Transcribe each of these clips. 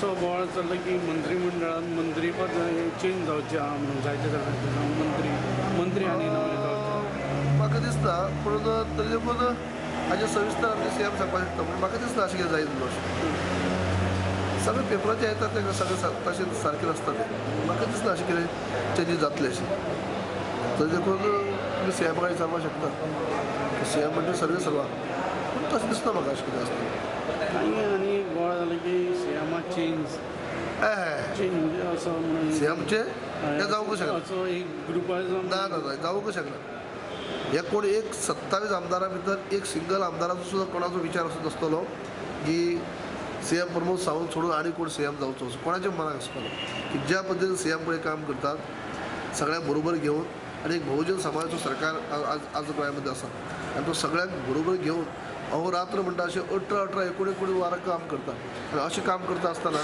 असो बोवाळ चल्ला की मंत्रीमंडळात मंत्रीपद चेंज जावचें आहा म्हणून जायते जाणांचे मंत्री मंत्री आनी नवे जावचे म्हाका दिसता. पूण तरी देखून हाजें सविस्तर आमचे सी एम सांगपाक शकता. पूण म्हाका दिसना अशें कितें जायत म्हणून अशें सगळे पेपराचे येतात ते सगळे तशें सारकें नासता तें. म्हाका दिसना अशें कितें चेंजीस जातले अशें. तरी देखून तुमी सी एमा कडेन विचारपाक शकता. सी एम म्हणजे सर्वे सर्वा. पूण तशें दिसना म्हाका अशें कितें आसता. आनी आनी एक बोवाळ जालो की सीएमा चेंज चेंज म्हणजे असो सीएमचे हें जावंक शकना. असो एक ग्रुपार ना ना ना जावंक शकना. हे कोण एक 27 आमदारां भितर एक सिंगल आमदाराचो सुद्दां कोणाचो विचार असो नासतलो की सी एम प्रमोद सावंत सोडून आनी कोण सी एम जावचो असो कोणाच्या मनाक आसपाना. की ज्या पद्दतीन सी एम पळय काम करतात सगळ्यांक बरोबर घेवन आनी एक बहुजन समाजाचो सरकार आज आज गोंयामध्ये आसा आनी तो सगळ्यांक बरोबर घेवन अहोरात्र म्हणटा अशें 18 18 19 वरां काम करता. आनी अशें काम करता आसतना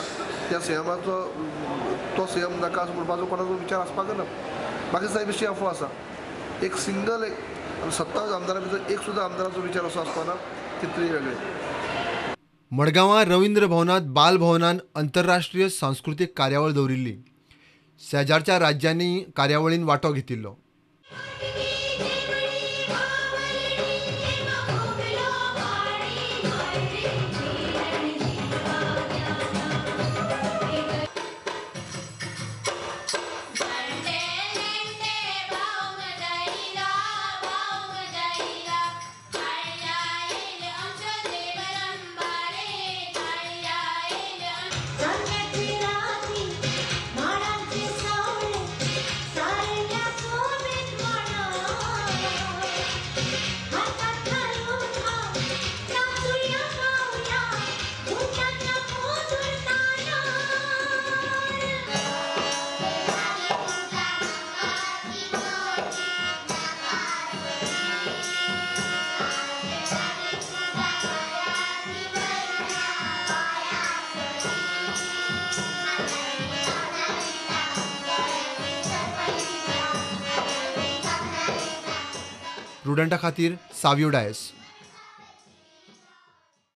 त्या सीएमाचो तो सीएम नाका असो म्हणपाचो कोणाचो विचार आसपाक ना. बाकी साहेब अशी अफवा आसा. एक सिंगल एक 27 आमदारां भितर एक सुद्दां आमदाराचो विचार असो आसपाना तितली वेगळे. मडगांवां रवींद्र भवनांत बाल भवनान आंतरराष्ट्रीय सांस्कृतीक कार्यावळ दवरिल्ली. शेजारच्या राज्यांनी कार्यावळीन वांटो घेतिल्लो. प्रुडंटा खातीर सावियो डायस.